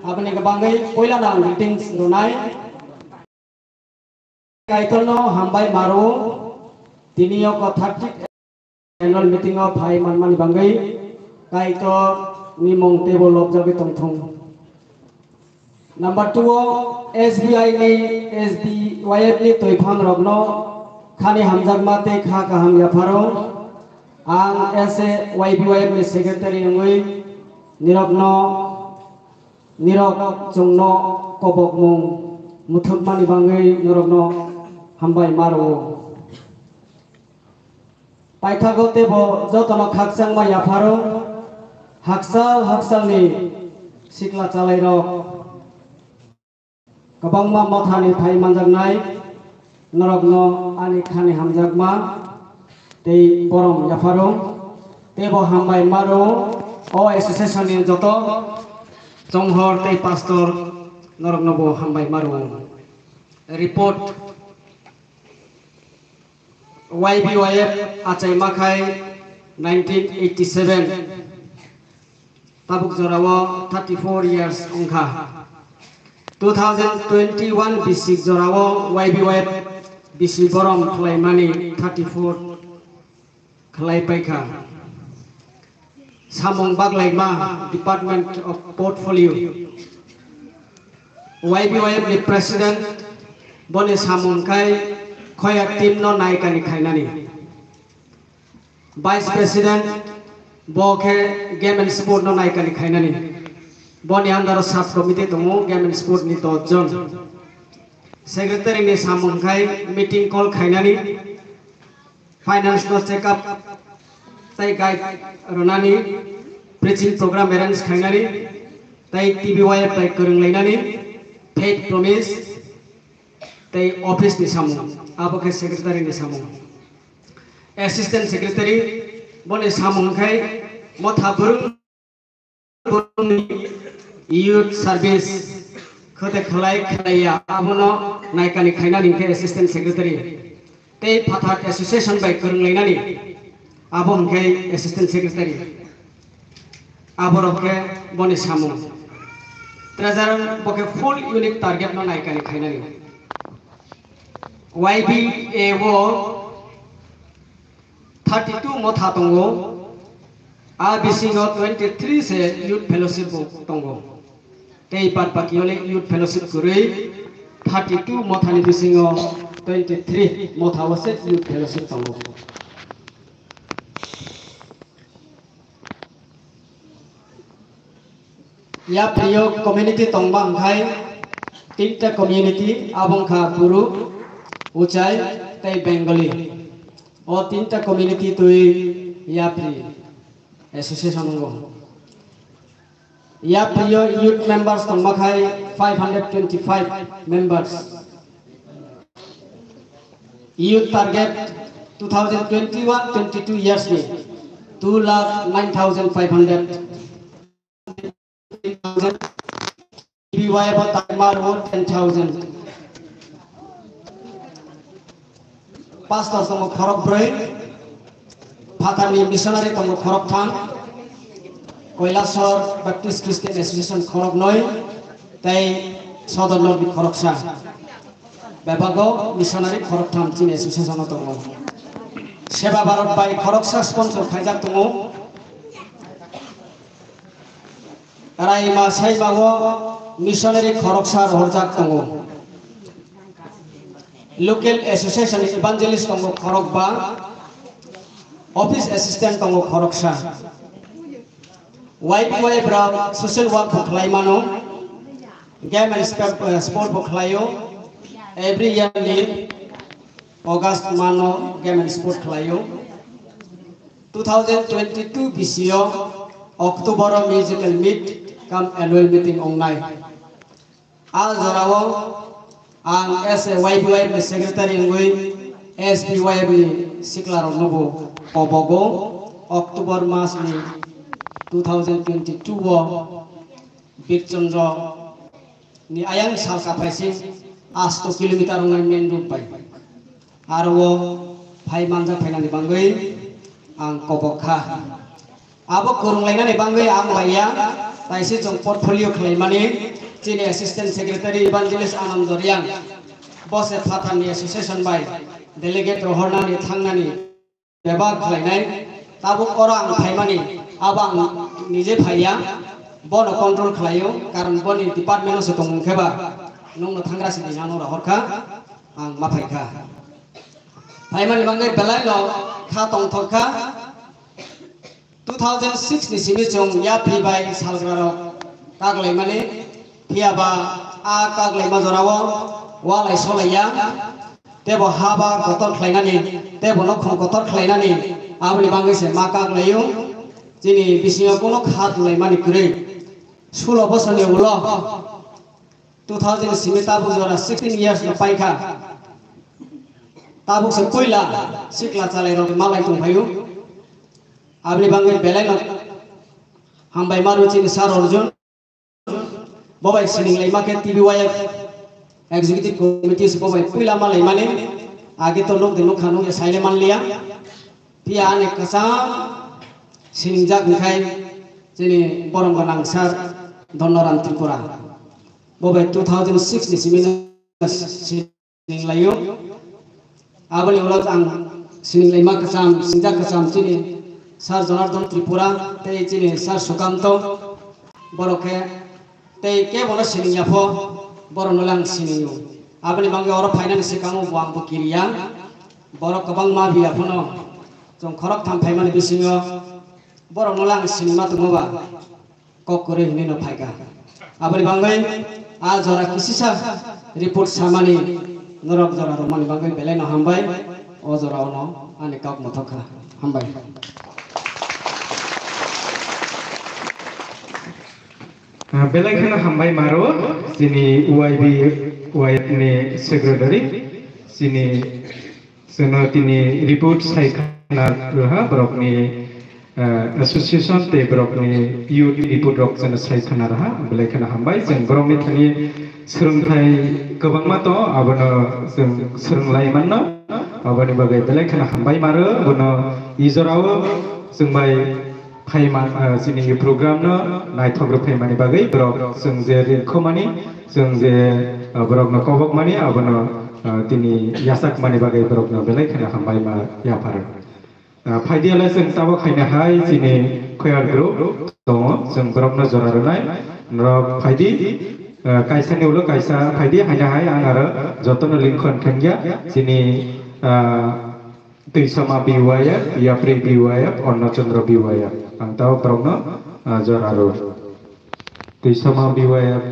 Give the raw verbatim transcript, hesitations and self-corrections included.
Aboni bagwi puila no ang greetings rwnai. Kaitorno hambai maro, tini o thirty annual meeting o phai manmani bagwi Kaitor ni mung teibo lobjagwi tongthung. Number two o S B I ni, S B Y F ni twiphang rokno khani hamjakma tei kha kaham yapharo. Ang as a Y B Y F ni secretary wngwi nirokno, nirok chwngno kobokmung muthupmani bagwi norokno hambai maro. Paithago teibo jotono khakchangma yapharo, hakchal hakchalni sikla chalairok. Kwbangma mothani phai manjaknai norokno ani khani hamjakma tei borom yapharo, teibo hambai maro o association ni joto chonghor tei pastor noroknobo hambai maro. Report. Y B Y F achai makhai nineteen eighty seven, tabuk jorao thirty four years wngkha. Two thousand twenty one bisik jorao Y B Y F bisi borom khlaimani thirty four khlai paikha. Samung baglaima, Department of Portfolio. Y B Y F ni President boni samung khai khoya team no naikani khainani. Vice President bo khe Game and Sport no naikani khainani. Boni under o sub committee tongo Game and Sport ni dos jon. Secretary ni samung khai meeting call khainani. Finance no check up tei guide rwnani, preaching program arrange khainani, tei T B Y F bai kwrwng lainani, faith promise, tei office ni samung, abo khe secretary ni samung. Assistant secretary boni samung khai motha bwrwng youth service khete khlai khlaiya abono naikani khainani khe assistant secretary. Tei phatar association bai kwrwng lainani abo hwnkhe assistant secretary. Aborok khe boni samung. Treasurer bo khe full unit target no naikani khainani. Y B A o thirty two motha tongo, a bisingo twenty three se youth fellowship bo tongo. Tei bad baki ole youth fellowship kwrwi thirty two mothani bisingo twenty three motha o se youth fellowship tongo. Yapri o community tongma hwnkhe tinta community, abo wngkha Bru, Uchai tei Bengali. O tinta community twi Yapri association wngo. Yapri o youth members tongma khai five hundred twenty five members. Youth target two thousand twenty one twenty two years ni two lakh nine thousand five hundred. B Y bo target maro ten thousand. Pastor tongo khorok brwi, phatarni missionary tongo khorok thang, Koilasor Baptist Christian Association khorok noi, tei Sodor North ni khoroksa. Bebago missionary khorok tham chini association o tongo. Seva Bharat bai khoroksa sponsor khaijak tongo. Raima Saibao missionary khoroksa rohorjak tongo. Local association evangelist tongo khorokba, office assistant tongo khoroksa. Y B Y F rok social work bo khlai mano, game and sp-, eh, sport bo khlaio. Every year ni August mano game and sport khlaio. Two thousand twenty two bisio October o musical meet cum annual meeting ongnai. A jorao ang as a Y B Y F ni secretary wngwi S B Y F ni siklarokno bo kobogo October mas ni two thousand twenty two o Birchandra ni ayang salka phaising asto kilometer wngnai main road bai. Aro o phai manja phainani bangwi ang kobok kha. Abo kwrwng lainani bangwi ang laiya. taisi chwng portfolio khlaimani chini Assistant Secretary Evangelist Anand Doriang, bo se phatarni association bai delegate rohornani thangnani bebak khlainai. Tabuk oro ang phaimani, abo ang nije phaiya, bono control khlaio, karon boni department-o se tongmung khe ba nwngno thangra sidi nang rohorkha, ang ma phaikha. Phaimani bagwi belaino kha tongthokha. Two thousand six ni simi chwng yapri bai salgrarok kaglaimani, phiya ba a kaglaima jorao walai solaiya, tebo ha ba kotor khlainani, tebo nokhong kotor khlainani, aboni bagwi se ma kaglaio. Chini bisingo kunu kha tonglaimani kwrwi. Sulo bosorni ulo two thousand simi tabuk jora sixteen years no paikha. Tabuk se puila sikla chalairok malai tongphaio. Aboni bagwi belaino hambai mano chini Sir Arjun. Bo bai sining laima khe T B Y F Executive Committee se bo bai puila malaimani. Age to nuk de nukha nuk de saile manliya. Phiya ani kwcham siningjak hwnkhe chini borom gwnang Sir Dhannaram Tripura. Bo bai two thousand six ni simi sining laio. Aboni ulo ang sining laima kwcham, singjak kwcham chini Sir Jonardhan Tripura tei chini Sir Sukanto. Borok khe tei kebono sining yapho, borokno le ang sinio. Aboni bagwi oro phainani swkango bo ang bo kiriya. Borok kwbangma biya phano chwng khoroktham phaimani bisingo borokno le ang sinima tongo ba. Kok kwrwi hinwi no phaikha. Aboni bagwi a jora kisisa report samani norok jora rwmani bagwi belai no hambai. O jora o no ani kok mothok kha. Hambai. Ah, belai kheno hambai maro chini Y B Y F ni secretary, chini Chwngno tini report sai khna rwha borokni, eh, association tei borokni youth report rok chwngno sai khna rwha, belai kheno hambai. Chwng borokni thani swrwngthai kwbangma tongo, abono chwng swrwng lai manno, aboni bagwi belai kheno hambai maro. Bono i jorao chwng bai phai man, ah, chini program no naithok rw phaimani bagwi borok chwng je ringkhomani, chwng je, ah, borokno kobokmani, abono, ah, tini yachakmani bagwi borokno belai kheno hambai ma yapharo. Ah, phaidi ale chwng tabok haino hai chini choir group tongo, chwng borokno jora rwnai. Norok phaidi, ah, kaisani ulo kaisa phaidi haino hai ang aro jotono link khon thangya chini, ah, Twisama B Y F, Yapri B Y F, Ornachandra B Y F. Ang tao borokno, ah, jora rw. Twisama B Y F.